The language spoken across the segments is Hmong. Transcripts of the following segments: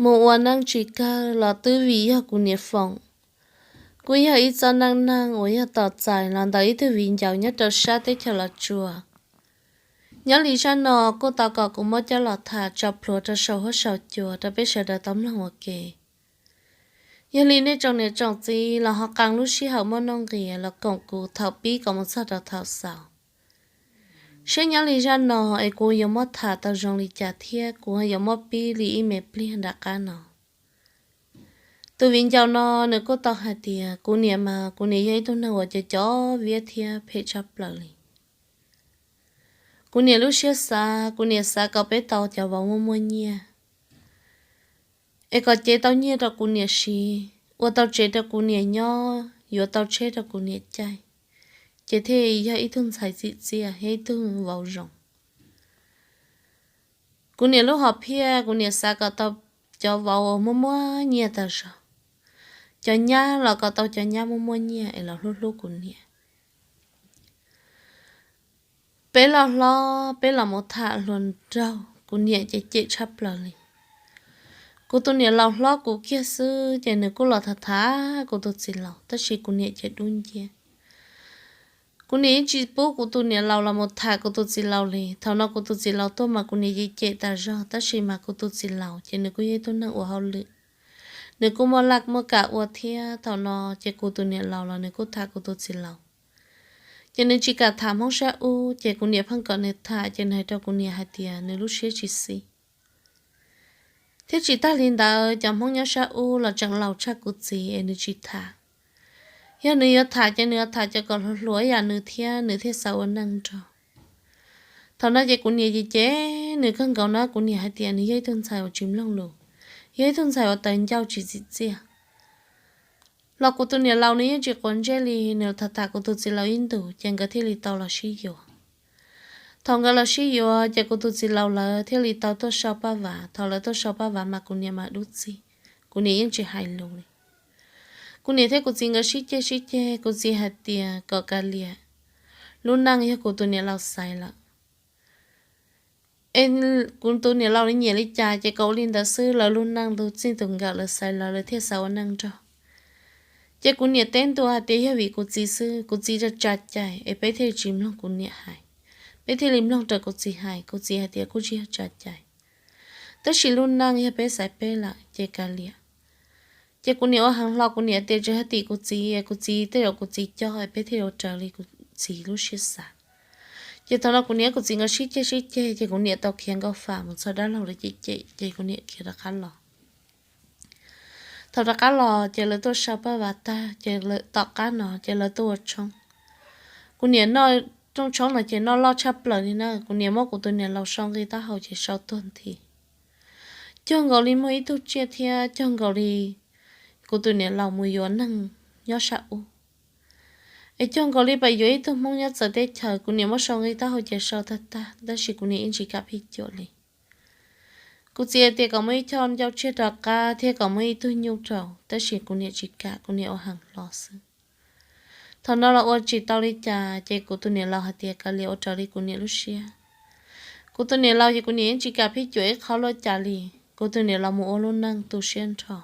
mus ua neej tsis kawg los twb vim yog kuv niam foom. Kuj yog ib txoj neej neeg uas yog tos txais los ntawm ib tug viv ncaus nyob rau sab teb chaws Los Tsuas. Nyob li zaj no kuj tau kom kuv muab coj los tham tso plhuav rau saum huab saum cua rau peb sawv daws tau mloog ua ke. Yog li nej tsoom niam tsoom txiv los ho qee lub sij hawm muaj nuj nqis los koom kuv thaum pib kom mus txog rau thaum xaus, seb nyob li zaj no es kuv yuav muab tham tau zoo li cas thiab kuv yuav muab pib li ib me pliag nram qab no. Tus viv ncaus no nws kuj tau hais tias kuv niam mas kuv niam yog ib tug neeg uas cov cov viab thiab phem tshaj plaws li. Kuv niam lub siab xav, kuv niam xav kom peb tau cov vauv muaj muaj nyiaj, es kom cev tau nyiaj rau kuv niam siv, ua tau tsev rau kuv niam nyob, yuav tau tsheb rau kuv niam caij, ces thiaj yog ib tug ntxhais txim txiaj thiab ib tug vauv zoo. Kuv niam lub hom phiaj, kuv niam xav kom tau cov vauv uas muaj muaj nyiaj tag zog, cov nyab los kom tau cov nyab muaj muaj nyiaj es los hlub hlub kuv niam. Peb los hlob, peb los mus tham hluas nraug, kuv niam ces cem tshaj plaws li. Kuv tus niam laus hlob kuv kiag xwb ces nws kuj los tham tham kuv tus txiv laus, tab sis kuv niam ces dub nciab. Kuv niam yeej tsis pub kuv tus niam laus los mus tham kuv tus txiv laus li. Thaum no kuv tus txiv laus tuaj mas kuv niam yeej cem tas zog, tab sis mas kuv tus txiv laus ces nws kuj yog ib tug neeg ua hauj lwm, nws kuj muaj laj muaj kam ua thiab. Thaum no ces kuv tus niam laus los nws kuj tham kuv tus txiv laus, ces nws tsis kam tham Hmoob sab ub, ces kuv niam pheej kom nws tham, ces nws hais rau kuv niam hais tias nws lub siab tsis xis. Thiab tsis tag li ntawd, cov Hmoob nyob sab ub los tseem laus tshaj kuv txiv es nws tsis tham. Yog nws yuav tham ces nws yuav tham cov kom hluas hluas ib yam nws thiab nws thiaj xav ua neej nrog. Thaum no ces kuv niam ces cem nws kawg nkaus na, kuv niam hais tias nws yog ib tug ntxhais uas tsis mloog lus, yog ib tug ntxhais uas tawv ncauj tsis txim txiaj. Los kuv tus niam laus nws yeej tsis quav ntsej li, nws tham tham kuv tus txiv laus ib ntus ces nkawd thiaj li tau los sib yuav. Thaum nkawd los sib yuav ces kuv tus txiv laus lawv thiaj li tau tuaj sau paj vav. Thaum lawv tuaj sau paj vav mas kuv niam mas dub txig, kuv niam yeej tsis hais lus li. Kuv niam thiab kuv txiv nkawd sib ceg sib ceg, kuv txiv hais tias kom kav liam, lub neej yog kuv tus niam laus xaiv lawm. Es kuv tus niam laus li nyiam li cas ces kom ua li ntawd xwb, lawv lub neej tus txij tus nkawm lawv xaiv lawv, lawv thiaj xav ua neej nrog. Ces kuv niam teb ntua hais tias yog vim kuv txiv xwb, kuv txiv tsa tsa cai es peb thiaj li tsis mloog kuv niam hais, peb thiaj li mloog raws kuv txiv hais. Kuv txiv hais tias kuj tsis yog tsa cai, tab sis lub neej yog peb xaiv peb lawm ces kav liam. Ces kuv niam ua heev hlo, kuv niam tias tsis yog tim kuv txiv, kuv txiv tej zaum kuv txiv coj peb thiaj ua raws li kuv txiv lub siab xav. Ces thaum no kuv niam kuv txiv nkawd sib ceg sib ceg ces kuv niam tau khiav nkauj fam mus txog dab laug lawv cem cem ces kuv niam khiav rov qab los. Thaum rov qab los ces lawv tuaj sau paj vav tag ces tom qab no ces lawv tuaj ua tshoob. Kuv niam noj rooj tshoob no ces noj loj tshaj plaws li na. Kuv niam muab kuv tus niam laus sau nqi taub hau ces sau tuag nthi. Cog nkaus li muaj ib tug tsiaj thiab cog nkaus li kuv tus niam laus mus yuav neeg nyob sab ub, es cog nkaus li pab yuav ib tug Hmoob nyob txawv teb chaws. Kuv niam muab sau nqi taub hau ces sau tag tag, tab sis kuv niam yeej tsis kam phij cuam li. Kuv txiv hais tias kom muaj ib choj ncauj tsiaj rov qab thiab kom muaj ib tug nyuj rau, tab sis kuv niam tsis kam, kuv niam ua heev hlo xwb. Thaum no los ua tsis tau li cas ces kuv tus niam laus hais tias kav liam, ua raws li kuv niam lub siab. Kuv tus niam laus ces kuv niam yeej tsis kam phij cuam ib qho luaj cas li. Kuv tus niam laus mus ua lub neej tu siab nrho.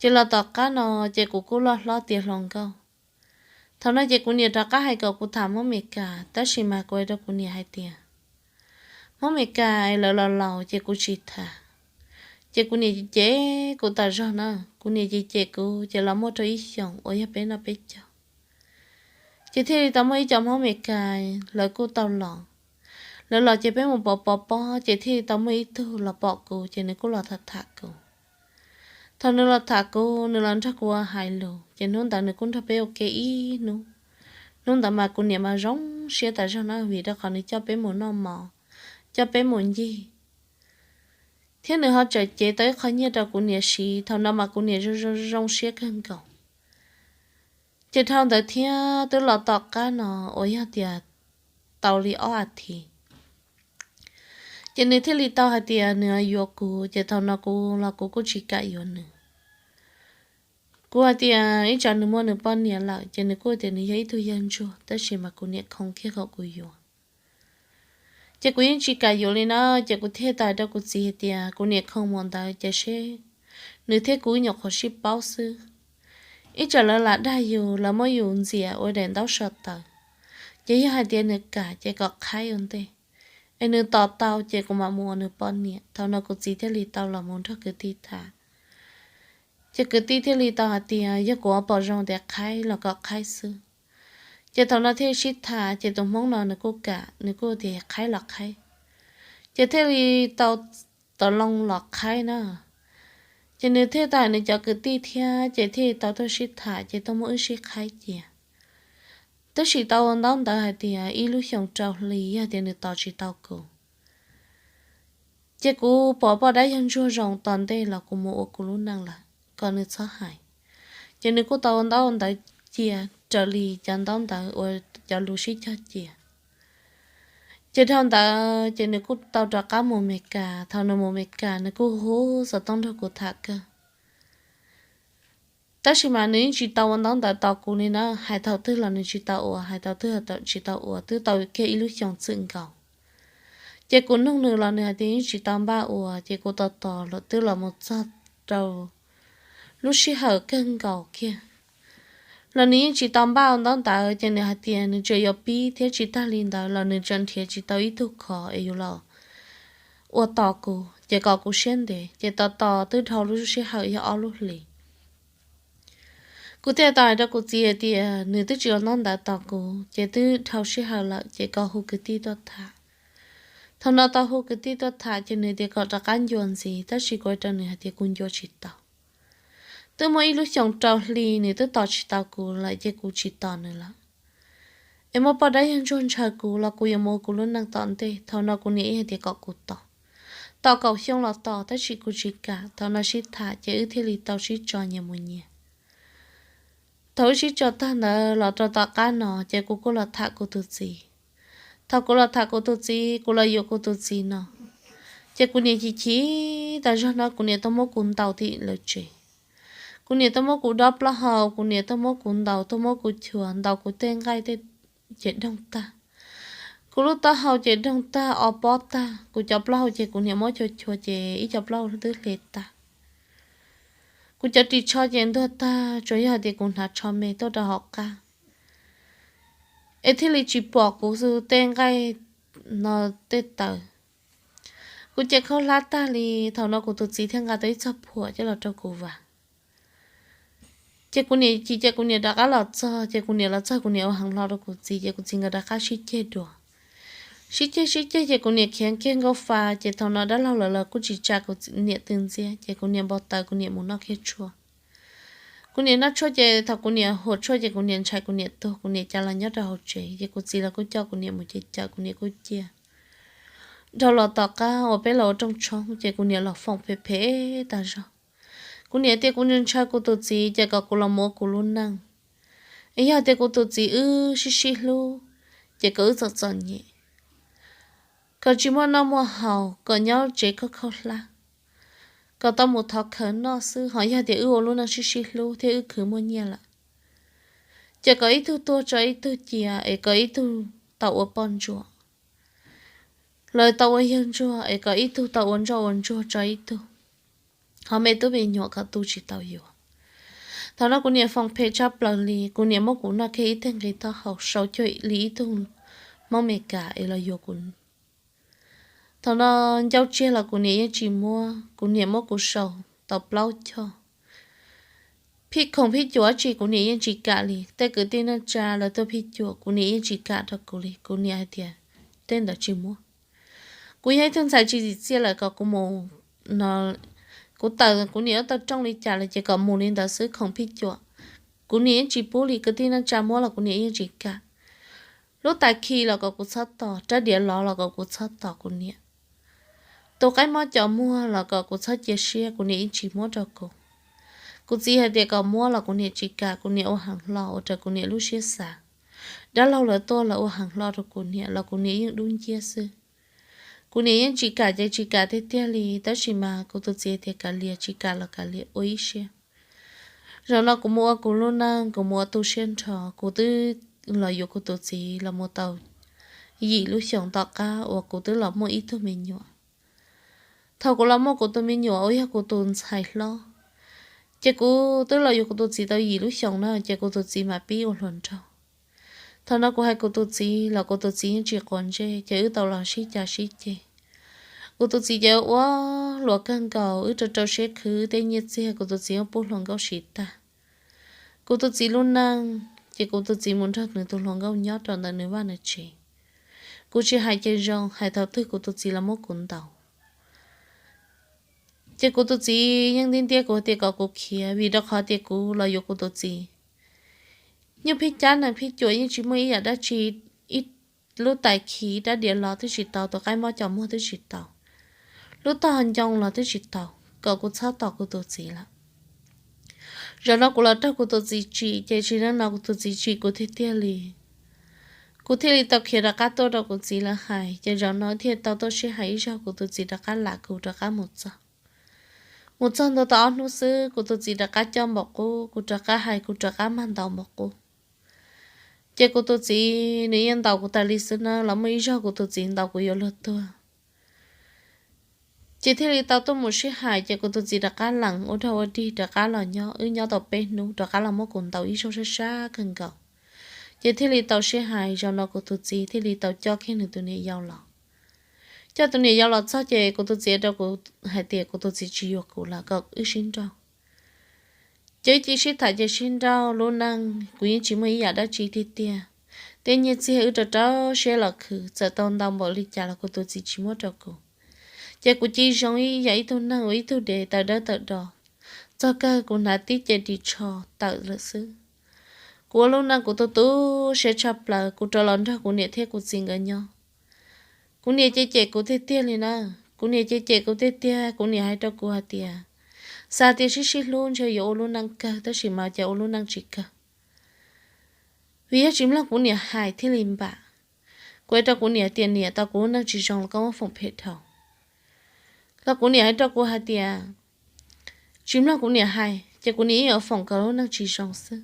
Ces los tom qab no ces kuv kuj loj hlob tiav hluas nkauj. Thaum no ces kuv niam rov qab hais kom kuv tham Hmoob Mes Kas, tab sis mas kuv hais rau kuv niam hais tias Hmoob Mes Kas lawv los laus ces kuv tsis tham. Ces kuv niam cem kuv tas zog na, kuv niam cem cem kuv ces los muaj rau ib xyoos uas yog peb noj peb caug, ces thiaj li tau muaj ib co Hmoob Mes Kas lawv kuj tau los. Lawv los ces peb mus pov pov pob ces thiaj li tau muaj ib tug los pom kuv ces nws kuj los tham tham kuv. Thaum nws los tham kuv, nws los nrog kuv ua hais lus ces hnub ntawd nws kuj nrog peb ua ke ib hnub. Hnub ntawd mas kuv niam mas zoo siab tas zog na, vim rau qhov nws coj peb mus noj mov, coj peb mus ncig, thiab nws ho tseem cev tau ib qho nyiaj rau kuv niam siv. Thaum no mas kuv niam zoo zoo siab kawg nkaus. Ces dhau ntawd thiab twb los tom qab no uas yog tias tau li ob as thiv, ces nws thiaj li tau hais tias nws yuav kuv, ces thaum no kuv los kuv kuj tsis kam yuav nws. Kuv hais tias ib tsam nws muaj nws poj niam lawm, ces nws kuj tias nws yog ib tug yawg ntsuag, tab sis mas kuv niam khoom kiag kom kuv yuav. Ces kuv yeej tsis kam yuav li na, ces kuv thiaj tau hais rau kuv txiv hais tias kuv niam khoom mus ntawd ces seb nws thiab kuv nyuam qhuav sib paub xwb. Ib tsam lawv lam dag yus, lawv muab yus ntxias ua daim ntaub so taws, ces yog hais tias nws kam ces kom qhaib ua ntej, es nws tos tau ces kuv mam mus ua nws poj niam. Thaum no kuv txiv thiaj li tau los mus nrog kwv tij tham. Ces kwv tij thiaj li tau hais tias yog kuv ua pom zoo tias qhaib los kom qhaib xwb. Ces thaum no thiaj sib tham, ces tus hmoob no nws kuj kam, nws kuj tias qhaib los qhaib. Ces thiaj li tau tau loo los qhaib na. Ces nws thiaj tau hais nws cov kwv tij thiab, ces thiaj li tau tuaj sib tham, ces tuaj muab wb sib qhaib cia. Tab sis tau ua ntaub ntawv hais tias ib lub xyoos rau hli yog tias nws tos tsis tau kuv, ces kuv pom poj dab yawg ntsuag zoo tos ntej los kuv mus ua kuv lub neej lawm, kom nws txhob hais. Ces nws kuj tau ua ntaub ua ntawv cia raws li cov ntaub ntawv uas cov lus sib cog cia. Ces dhau ntawd ces nws kuj tau rov qab mus Amelikas. Thaum nws mus Amelikas nws kuj hu xov tooj nrog kuv tham kawg. Tab sis mas nws yeej tsis tau ua ntaub ntawv tos kuv li na, hais thaum twg los nws tsis tau ua, hais thaum twg tsis tau ua, twb tau kiag ib lub xyoos txwm nkaus. Ces kuv nug nws los nws hais tias yeej tsis tau npaj ua, ces kuv tos tos los twb los mus txog rau lub sij hawm kawg nkaus kiag los nws yeej tsis tau npaj ua ntaub ntawv, ces nws hais tias nws tseem yuav pib thiab tsis tag li ntawd los nws tseem nrhiav tsis tau ib tug khov es yuav los ua tos kuv, ces kom kuv siab ntev. Ces tos tos twb dhau lub sij hawm yog ob lub hlis. Kuv thiaj tau hais rau kuv txiv hais tias nws twb tsis ua ntaub ntawv tos kuv, ces twb dhau sij hawm lawm, ces kom hu kwv tij tuaj tham. Thaum no tau hu kwv tij tuaj tham, ces nws tias kom rov qab ncua ntxiv, tab sis kuv hais rau nws hais tias kuv ncua tsis tau. Twb muaj ib lub xyoos rau hli nws twb tos tsis tau kuv lawm, ces kuv tsis tos nws lawm. Es muaj poj dab yawg ntsuag ntshaw kuv los kuv yuav mus ua kuv lub neej tom ntej. Thaum no kuv niam ib hais tias kom kuv tos, tos kaum xyoo los tos, tab sis kuv tsis kam. Thaum no sib tham, ces wb thiaj li tau sib tso nyias mus nyias. Thaum wb sib tso tag ntawd los rau tom qab no, ces kuv kuj los tham kuv tus txiv. Thaum kuv los tham kuv tus txiv, kuv los yuav kuv tus txiv no, ces kuv niam chim chim tas zog no, kuv niam tuaj muab kuv ntaus tim lawv tsev. Kuv niam tuaj muab kuv dob plaub hau, kuv niam tuaj muab kuv ntaus, tuaj muab kuv chua, ntaus kuv tej nqaij tej ces doog tag. Kuv lub taub hau ces doog tag, o pob tag. Kuv cov plaub hau ces kuv niam muab chua chua ces ib co plaub hau twb hle tag. Kuv cov ris tsho ces ntuag tag, tsuas yog hais tias kuv hnav tsho me tuaj rau hauv qab, es thiaj li tsis pom kuv tej nqaij no tej taw. Kuv ces khaub hlab tag li. Thaum no kuv tus txiv thiaj nqa tau ib txoj phuam coj los rau kuv vam. Ces kuv niam chim, ces kuv niam rov qab los txog, ces kuv niam los txog kuv niam ua heev hlo rau kuv txiv, ces kuv txiv nkawd rov qab sib ceg dua. Sib ceg sib ceg ces kuv niam khiav kiag nkauj fa, ces thaum no dab laug lawv los kuj tsis tsa kuv niam tw ntxiab, ces kuv niam npau taws kuv niam mus noj kiag tshuaj. Kuv niam noj tshuaj ces thaum kuv niam huam tshuaj ces kuv niam ntshai kuv niam tuag, kuv niam cav los nyob rau hauv tsev, ces kuv txiv los kuj coj kuv niam mus ces cawm kuv niam kuj ciaj. Dhau los tom qab uas peb los ua rooj tshoob ces kuv niam los foom phem phem tas zog. Kuv niam tias kuv ntshaw kuv tus txiv ces kom kuv los mus ua kuv lub neej. Es yog tias kuv tus txiv wb sib sib hlub, ces kom wb txom txom nyem, kom tsis muaj noj muaj haus, kom nyob tsev khaub khaub hlab, kom tau mus thov khawv noj xwb. Ho yog tias wb ua lub neej sib sib hlub thiab wb khwv muaj nyiaj lawm, ces kom ib tug tuag tso ib tug cia, es kom ib tug tau ua poj ntsuam, los tau ua yawg ntsuag, es kom ib tug tau ua ntsoj ua ntsuag tso ib tug. Ho me tub me nyuam kom tu tsis tau yuav. Thaum no kuv niam foom phem tshaj plaws li, kuv niam muab kuv noj kiag ib teg nqi taub hau, sau cuag li ib tug Hmoob Amelikas es los yuav kuv. Thaum no ncauj tsiag los kuv niam yeej tsis muab, kuv niam muab kuv sau tau plaub choj. Phij khoom phij cuam tsis kuv niam yeej tsis kam li. Tej kwv tij neej tsa lawv tuaj phij cuam kuv niam yeej tsis kam rau kuv li, kuv niam hais tias tej ntawd tsis muab. Kuv yog ib tug ntxhais tsis txim txiaj lawm kom kuv mus no, kuv tawm kuv niam lub taw rooj li cas lawm ces kom mus li ntawd xwb, khoom phij cuam kuv niam yeej tsis pub li, kwv tij neej tsa muab los kuv niam yeej tsis kam. Lub tais khi los kom kuv txhob tos, rab diav lov los kom kuv txhob tos kuv niam. Tus qaib mob cov muag los kom kuv txhob cia siab, kuv niam yeej tsis muab rau kuv. Kuv txiv hais tias kom muab los kuv niam tsis kam, kuv niam ua heev hlo ua rau kuv niam lub siab xav. Dab laug lawv tuaj los ua heev hlo rau kuv niam los kuv niam yeej dub nciab xwb. Kuv niam yeej tsis kam ces tsis kam tiag tiag li, tab sis mas kuv tus txiv tias kav liam, tsis kam los kav liam ua ib siab. Zaum no kuv mus ua kuv lub neej, kuv mus ua tu siab nrho, kuv twb los yuav kuv tus txiv los mus tau yim lub xyoos tom qab uas kuv twb los muaj ib tug me nyuam. Thaum kuv los muaj kuv tus me nyuam uas yog kuv tus ntxhais hlob, ces kuv twb los yuav kuv tus txiv tau yim lub xyoos na, ces kuv tus txiv mam pib ua hluas nraug. Thaum no kuv hais kuv tus txiv los kuv tus txiv yeej tsis quav ntsej, ces wb tau los sib cav sib ceg. Kuv tus txiv ces ua hluas kawg nkaus, wb rau rau siab khwv tej nyiaj txiag kuv tus txiv yeej pub hluas nkauj siv tag. Kuv tus txiv lub neej, ces kuv tus txiv mus nrog nws tus hluas nkauj nyob rau ntawm nws vaj nws tsev. Kuv tsis hais ces zoo, hais thaum twg kuv tus txiv los muab kuv ntaus. Ces kuv tus txiv yeej ntiab ntiab kuv tias kom kuv khiav, vim rau qhov tias kuv los yuav kuv tus txiv. Nyuj phij cab nees phij cuam yeej tsis muaj ib yam dab tsi, ib lub tais khi rab diav los twb tsis tau, tus qaib mob cos muag twb tsis tau, lub tog ncoo los twb tsis tau, kom kuv txhob tos kuv tus txiv lawm. Zaum no kuv los raug kuv tus txiv tsim, ces tsis neej no kuv tus txiv tsim kuv tiag tiag li. Kuv thiaj li tau khiav rov qab tuaj rau kuv txiv lawv hais, ces zaum no thiaj tau tuaj sib hais ib zaug, kuv tus txiv rov qab lam kuv rov qab mus txog. Mus txog ntua tau ob hnub xwb, kuv tus txiv rov qab coj npaum qub, kuv rov qab hais, kuv rov qab mag ntaus npaum qub. Ces kuv tus txiv nws yeej ntaus kuv tas li xwb na, los muaj ib zaug kuv tus txiv ntaus kuv yuav luag tuag. Ces thiaj li tau tuaj mus sib hais, ces kuv tus txiv rov qab lees ua rag ua dig rov qab los nyob, wb nyob tau peb hnub rov qab los muab kuv ntaus ib zaug sab sab kawg nkaus. Ces thiaj li tau sib hais, zaum no kuv tus txiv thiaj li tau coj kiag nws tus niam yau los. Coj tus niam yau los txog ces kuv tus txiv rau kuv hais tias kuv tus txiv tsis yuav kuv lawm, kom wb sib nrauj. Ces wb cia sib tham ces sib nrauj, lub neej kuv yeej tsis muaj ib yam dab tsi tiag tiag. Tej nyiaj txiag wb rau rau siab los khwv, txawm tau ntau npaum li cas los kuv tus txiv tsis muab rau kuv. Ces kuv cia zoo ib yam ib tug neeg ua ib tug dev tawv dawb tawv do, txog kawg kuv hnav tib ce ris tsho tawm lawm xwb. Kuv ua lub neej kuv tu tu siab tshaj plaws, kuv rov los nrog kuv niam thiab kuv txiv nkawd nyob. Kuv niam ces cem kuv tiag tiag li na. Kuv niam ces cem kuv tiag tiag, kuv niam hais rau kuv hais tias, xav tias sib sib hlub ntshe yuav ua lub neej kawg, tab sis mas ces ua lub neej tsis kawg. Vim yog tsis mloog kuv niam hais thiaj li npam. Kuv hais rau kuv niam tias, niam, tau kuv lub neej tsis zoo los koj muab foom phem dhau. Los kuv niam hais rau kuv hais tias, tsis mloog kuv niam hais ces kuv niam yeej yuav foom kom lub neej tsis zoo xwb.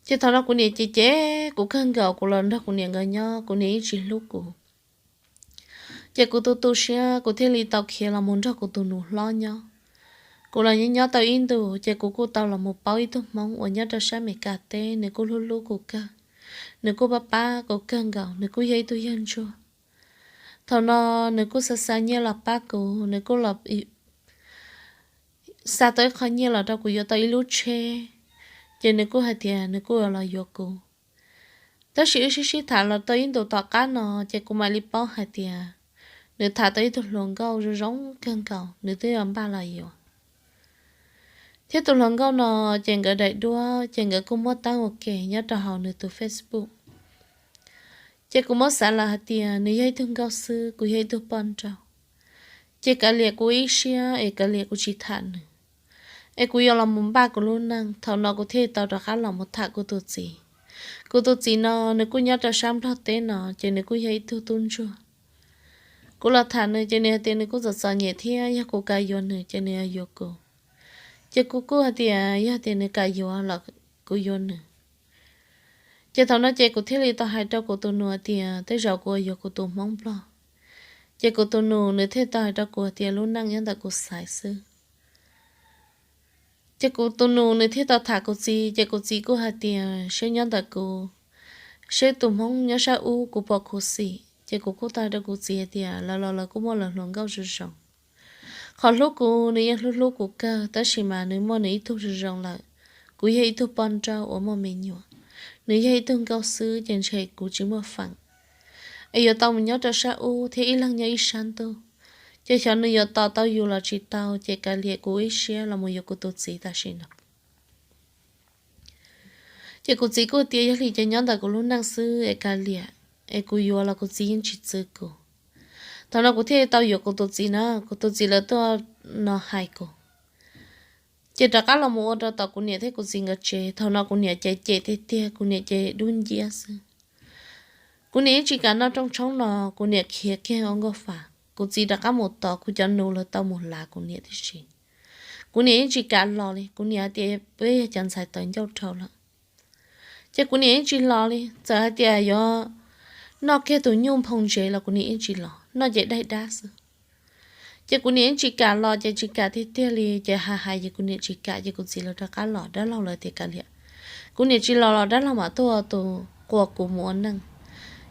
Ces thaum no kuv niam ces cem kuv kawg nkaus, kuv los nrog kuv niam nkawd nyob, kuv niam yeej tsis hlub kuv. Ces kuv tu tu siab, kuv thiaj li tau khiav los mus nrog kuv tus nus hlob nyob. Kuv los nyob nyob tau ib ntus, ces kuv kuj tau los mus paub ib tug Hmoob uas nyob rau sab Amelikas teb, nws kuj hlub hlub kuv kawg, nws kuj pab pab kuv kawg nkaus, nws kuj yog ib tug yawg ntsuag. Thaum no nws kuj xa xa nyiaj los pab kuv, nws kuj los xa tau ib qho nyiaj los rau kuv yuav tau ib lub tsheb, ces nws kuj hais tias nws kuj los yuav kuv. Tab sis wb sib sib tham los tau ib ntus tom qab no, ces kuv mam li paub hais tias nws tham tau ib tug hluas nkauj zoo zoo kawg nkaus, nws twb yuav npaj los yuav. Thiab tus hluas nkauj no ces nkawd daim duab ces nkawd kuj muab teeb ua ke nyob rau hauv nws tus Facebook. Ces kuv muab xav lawm hais tias nws yog ib tug nkauj xwb, kuv yog ib tug poj nrauj. Ces kav liam kuv ib siab es kav liam kuv tsis tham nws, es kuv yuav los mus npaj kuv lub neej. Thaum no kuv thiaj tau rov qab los mus tham kuv tus txiv. Kuv tus txiv no nws kuj nyob rau sab Nplog teb no, ces nws kuj yog ib tug tub ntsuag. Kuv los tham nws ces nws hais tias nws kuj txom txom nyem thiab, yog kuv kam yuav nws ces nws yuav kuv. Ces kuv kuj hais tias yog tias nws kam yuav los kuv yuav nws. Ces thaum no ces kuv thiaj li tau hais rau kuv tus nus tias tej zaum kuv yuav kuv tus Hmoob Nplog. Ces kuv tus nus nws thiaj tau hais rau kuv tias lub neej nyob ntawm kuv xaiv xwb. Ces kuv tus nus nws thiaj tau tham kuv txiv, ces kuv txiv kuj hais tias seb nyob ntawm kuv, seb tus Hmoob nyob sab ub kuv pom khuv xim. Ces kuv kuj tau hais rau kuv txiv hais tias lawv los lawv kuj muaj lawv hluas nkauj zoo zoo. Qhov hlub kuv nws yeej hlub hlub kuv kawg, tab sis mas nws muaj nws ib tug zoo zoo lawm. Kuv yog ib tug poj nrauj uas muaj me nyuam, nws yog ib tug nkauj xwb ces ntshe kuv tsis muaj feem es yuav tau mus nyob rau sab ub thiab ib leeg nyob ib sab ntuj. Ces xyov nws yuav tos tau yus los tsis tau, ces kav liam kuv ib siab los mus yuav kuv tus txiv tam sim no. Ces kuv txiv kuj tias yog li ces nyob ntawm kuv lub neej xwb es kav liam, es kuv yuav los kuv txiv yeej tsis txwv kuv. Thaum no kuv thiaj tau yuav kuv tus txiv na, kuv tus txiv lawv tuaj no hais kuv. Ces rov qab los mus ua rau tom kuv niam thiab kuv txiv nkawd tsev. Thaum no kuv niam ces cem tiag tiag, kuv niam ces dub nciab xwb. Kuv niam yeej tsis kam noj rooj tshoob no, kuv niam khiav kiag ua nkauj fam. Kuv txiv rov qab mus tos kuv cov nus los tau mus lav kuv niam tib si. Kuv niam yeej tsis kam los li, kuv niam hais tias peb yog cov ntxhais tawv ncauj dhau lawm. Ces kuv niam yeej tsis los li, txawm hais tias yuav Noj kiag tus nyuj nphoo ntsev los kuv niam yeej tsis los, noj ces daig dab xwb. Ces kuv niam yeej tsis kam los, ces tsis kam tiag tiag li, ces hais hais ces kuv niam tsis kam, ces kuv txiv lawv rov qab los, dab laug lawv tias kav liam, kuv niam tsis los los dab laug mam tuaj tus qua kuv mus ua neej.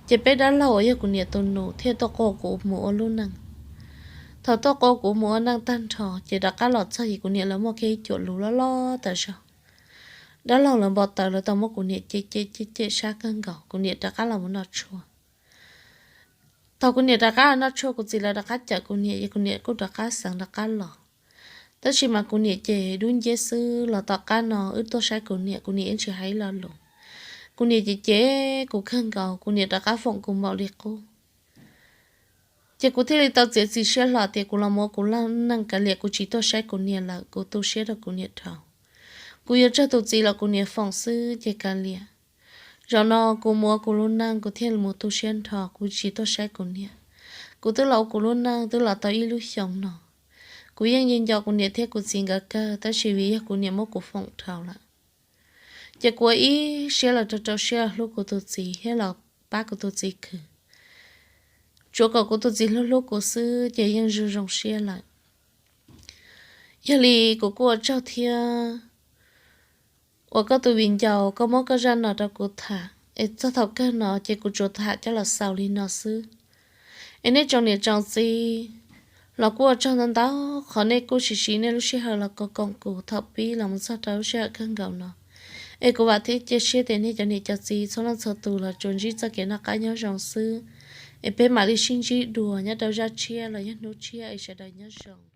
Ces peb dab laug uas yog kuv niam tus nus thiaj tuaj qua kuv mus ua lub neej. Thaum tuaj qua kuv mus ua neej tag nrho ces rov qab los txog ces kuv niam lawv muaj kiag ib cuam lus loj loj tas zog. Dab laug lawv npau taws lawv tau muab kuv niam cem cem cem cem sab kawg nkaus, kuv niam rov qab los mus noj tshuaj. Thaum kuv niam rov qab los noj tshuaj, kuv txiv lawv rov qab cawm kuv niam, ces kuv niam kuj rov qab xeev rov qab los. Tab sis mas kuv niam ces dub nciab xwb. Los tom qab no wb tuaj saib kuv niam, kuv niam yeej tsis hais ib lo lus. Kuv niam ces cem kuv kawg nkaus, kuv niam rov qab foom kuv npaum li qub. Ces kuv thiaj li tau txiav txim siab hlo tias kuv los mus ua kuv lub neej kav liam, kuv tsis tuaj saib kuv niam lawm, kuv tu siab rau kuv niam dhau. Kuv yuav tsawg tus txiv los kuv niam foom xwb ces kav liam. Zaum no kuv mus ua kuv lub neej, kuv thiaj li mus tu siab nrho, kuv tsis tuaj saib kuv niam. Kuv twb los ua kuv lub neej twb los tau ib lub xyoos no. Kuv yeej nco nco kuv niam thiab kuv txiv nkawd kawg, tab sis vim yog kuv niam muab kuv foom dhau lawm. Ces kuv ua ib siab los rau rau siab hlub kuv tus txiv thiab los pab kuv tus txiv khwv. Tsuav kom kuv tus txiv hlub hlub kuv xwb ces yeej zoo zoo siab lawm. Yog li kuv kuj ua tsaug thiab uas koj tus viv ncaus koj muab koj zaj no rau kuv tham, es txog thaum kawg no ces kuv tsuas tham coj los xaus li no xwb. Es nej tsoom niam tsoom txiv los kuj ua tsaug ntau ntau qhov nej kuj siv siv nej lub sij hawm los koom koom kuv thaum pib los mus txog rau lub sij hawm kawg nkaus no. Es kuv vam thiab cia siab tias nej cov niam cov txiv txhua leej txhua tus los tsuas ntsib txoj kev noj qab nyob zoo xwb. Es peb mam li sib ntsib dua nyob rau zaj tshiab los yog hnub tshiab, es sawv daws nyob zoo.